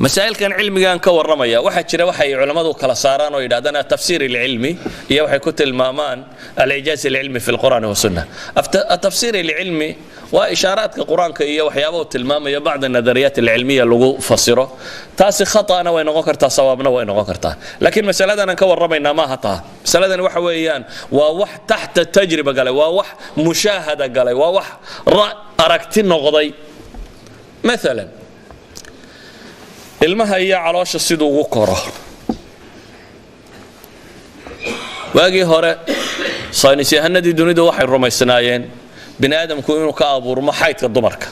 Masaa'ilkan cilmigaan ka warramaya waxaa jira waxay culammadu kala saaraan oo yidhahdaan التفسير العلمي iyo waxay ku tilmaamaan الإعجاز العلمي في القرآن والسنة. التفسير العلمي waa ishaaraadka Qur-aanka iyo waxyaaba uu tilmaamayo بعض النظريات العلمية lagu fasiro. Taasi khata'na way noqon kartaa, sawaabna way noqon kartaa, laakiin masaladan aan ka warramaynaa maaha taa. Masaladan waxa weeyaan waa wax تحت تجربة galay, waa wax mushaahada galay, waa wax aragti noqday. Maalan, ilmaha iyo caloosha siduu ugu koro, waagii hore saynisyahanadii dunidu waxay rumaysnaayeen bini aadamku inuu ka abuurmo xaydka dumarka.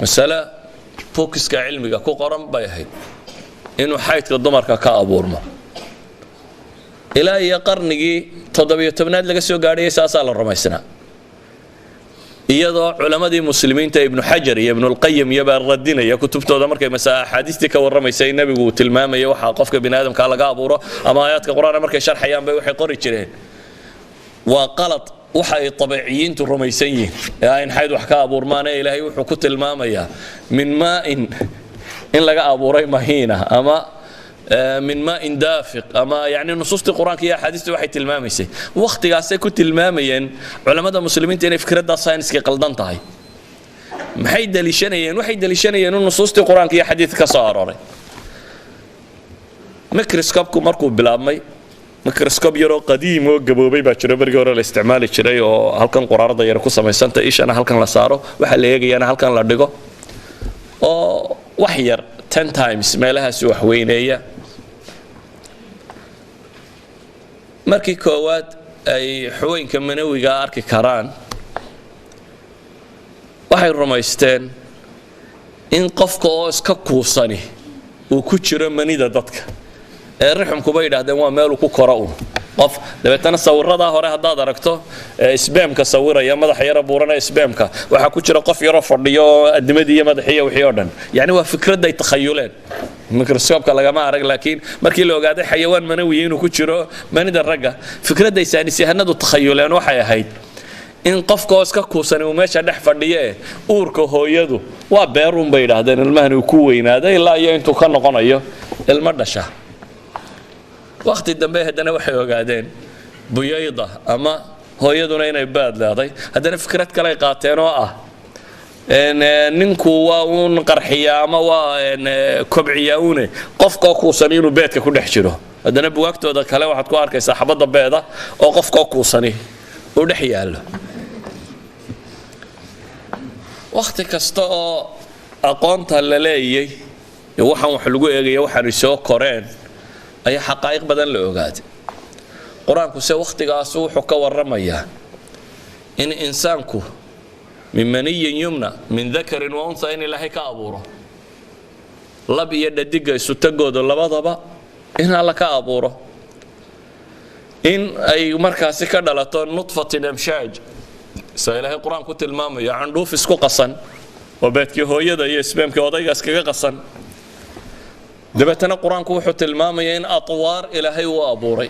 Masale bookiska cilmiga ku qoran bay ahayd inuu xaydka dumarka ka abuurmo. Ilaa iyo qarnigii 17aad laga soo gaadhayay saasaa la rumaysnaa, iyadoo culammadii Muslimiinta, Ibnu Xajar iyo Ibnulqayim iyo baa radinaya kutubtooda markay axaadiistii ka warramaysay Nebigu uu tilmaamaya waxaa qofka bini aadamka laga abuuro ama aayaadka Qur-aana markay sharxayaan bay waxay qori jireen: waa qalad waxa ay tabiiciyiintu rumaysan yihiin ee ayn xayd wax ka abuurmaane. Ilaahay wuxuu ku tilmaamayaa من ماء in laga abuuray mahiina ama من ماء دافق ama yani nusuustii Qur-aanka iyo axaadiistii waxay tilmaamaysay. Wakhtigaasay ku tilmaamayeen culammada Muslimiinta inay fikradda sayniska qaldan tahay. Maxay daliishanayeen? Waxay daliishanayeen in nusuustii Qur-aanka iyo xadiidka ka soo arooray. Microscope-ku markuu bilaabmay, microscope yaroo qadiim oo gaboobay baa jiro, berigii hore la isticmaali jiray, oo halkan quraarada yar ku samaysanta, ishana halkan la saaro, waxaa la eegayana halkan la dhigo, oo wax yar 10 times meelahaasi wax weyneeya. Markii koowaad ay xuweynka manawiga arki karaan, waxay rumaysteen in qofka oo iska kuusani uu ku jiro manida dadka ee rixumku bay yidhaahdeen waa meeluu ku koro un qof. Dabeetana sawiradaa hore haddaad aragto sperm-ka sawiraya, madaxa yara buurana sperm-ka, waxaa ku jira qof yaroo fadhiyo oo adimadii iyo madaxiiyo wixii oo dhan. Yacni waa fikradday takhayuleen, microscope-ka lagama arag. Laakiin markii la ogaaday xayawaan manawiya inuu ku jiro manida ragga, fikradday saynisyahanadu takhayuleen waxay ahayd in qofka oo iska kuusani uu meesha dhex fadhiye. Uurka hooyadu waa beeruun bay yidhaahdeen, ilmahani uu ku weynaaday ilaa iyo intuu ka noqonayo ilmo dhasha. Wakhti dambe haddana waxay ogaadeen buyayda ama hooyaduna inay baad leeday. Haddana fikrad kaley qaateen oo ah ninku waa uun qarxiyaa ama waa kobciyaa uune, qofkoo kuusani inuu beedka ku dhex jiro. Haddana buwaagtooda kale waxaad ku arkaysaa xabadda beeda oo qofkoo kuusani uu dhex yaallo. Wakhti kasta oo aqoonta la leeyay iyo waxaan wax lagu eegaya waxaanay soo koreen ayaa xaqaa'iq badan la ogaaday. Qur-aanku se wakhtigaasu wuxuu ka warramayaa in insaanku من مني يمنى من ذكر وأنثى, in Ilaahay ka abuuro lab iyo dhadiga isu tagooda labadaba, in Alla ka abuuro, in ay markaasi ka dhalato نطفة أمشاج, sa Ilaahay Qur-aan ku tilmaamayo, candhuuf isku qasan oo beedkii hooyada iyo sperm-kii odaygaas kaga qasan. Dabeetana Qur-aanku wuxuu tilmaamaya in atwaar Ilaahay uu abuuray,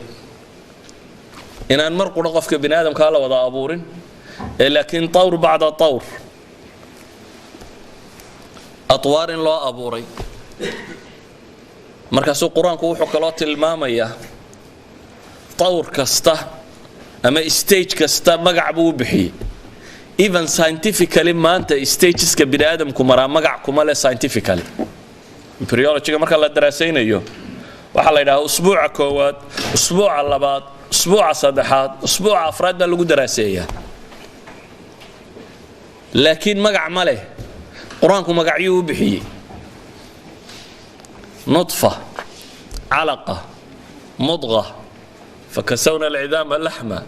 inaan mar qura qofka bini aadamkaa la wada abuurin ee laakiin طور بعد طور, atwaar in loo abuuray. Markaasuu Qur-aanku wuxuu kaloo tilmaamayaa tawr kasta ama stage kasta magac buu u bixiyey. Even scientifically, maanta stageska bini aadamku maraa magac kuma leh. Scientifically, embryologyga marka la daraasaynayo, waxaa la yidhahaa usbuuca koowaad, usbuuca labaad, usbuuca saddexaad, usbuuca afraad baa lagu daraaseeyaa, laakiin magac ma leh. Qur-aanku magacyuu u bixiyey: نطفة, علقة, مضغة, فكسونا العظام لحما.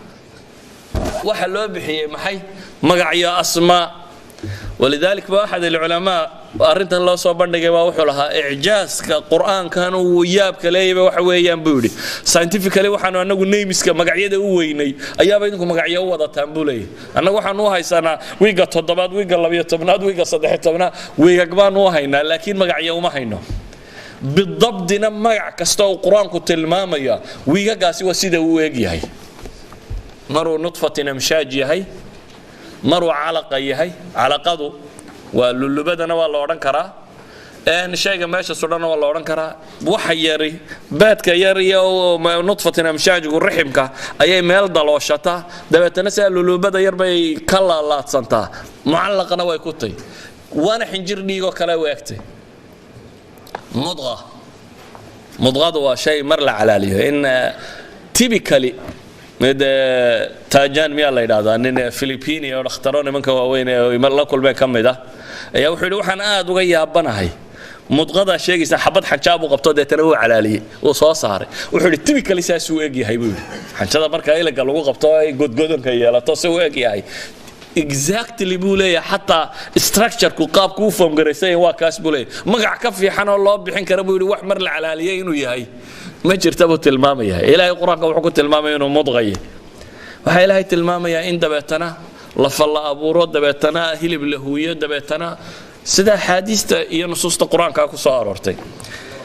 Waxa loo bixiyey maxay? Magacyo, asmaa. ولذلك ba أحد العلماء arrintan loo soo bandhigay baa wuxuu lahaa: icjaaska Qur-aankan uu yaabka leeyaba waxa weeyaan, buu yidhi, scientifically waxaanu anagu names-ka, magacyada u weynay ayaaba idinku magacyo u wadataan, buu leeyahy. Annagu waxaanu u haysanaa wiigga toddobaad, wiigga 12aad, wiigga 13aad, wiigag baanu u haynaa, laakiin magacyo uma hayno. Bidabdina magac kasta uu Qur-aanku tilmaamaya wiigagaasi waa sida uu eg yahay: maruu نطفة أمشاج yahay, maruu calaqa yahay. Calaqadu waa lulubadana waa la odhan karaa. Shayga meesha sudhana waa la odhan karaa. Waxa yari, baadka yar iyo nutfatin amshaajgu riximka ayay meel dalooshataa, dabeetana sidaa luluubada yar bay ka laalaadsantaa, mucallaqna way ku tay, waana xinjir dhiigoo kale u egtay. Mudqa, mudqadu waa shay mar la calaaliyo. In typically mid Tajan miyaa la yidhahdaa, nin Philippini oo dhakhtaro nimanka waaweyn ee la kulmeen ka mid ah, ayaa wuxuu yidhi: "Waxaan aad uga yaabanahay mudqadaa sheegaysa." Xabad xanjaab uu qabto, deetana wuu calaaliyey, wuu soo saaray. Wuxuu yidhi: "Typically saasuu eg yahay," buu yidhi. Xanjada marka iliga lagu qabto ay godgodonka yeelato si uu eg yahay exactly, buu leeyahay. Xataa structureku, qaabku u form garaysan yahay, waa kaas, buu leeyahay. Magac ka fiican oo loo bixin kara, buu yidhi, wax mar la calaaliyey inuu yahay ma jirta, buu tilmaamaya. Ilaahay Qur-aanka wuxuu ku tilmaamaya inuu mudqaye. Waxaa Ilaahay tilmaamayaa in dabeetana lafa la abuuro, dabeetana hilib la huuyo, dabeetana sida axaadiista iyo nusuusta Qur-aanka ku soo aroortay.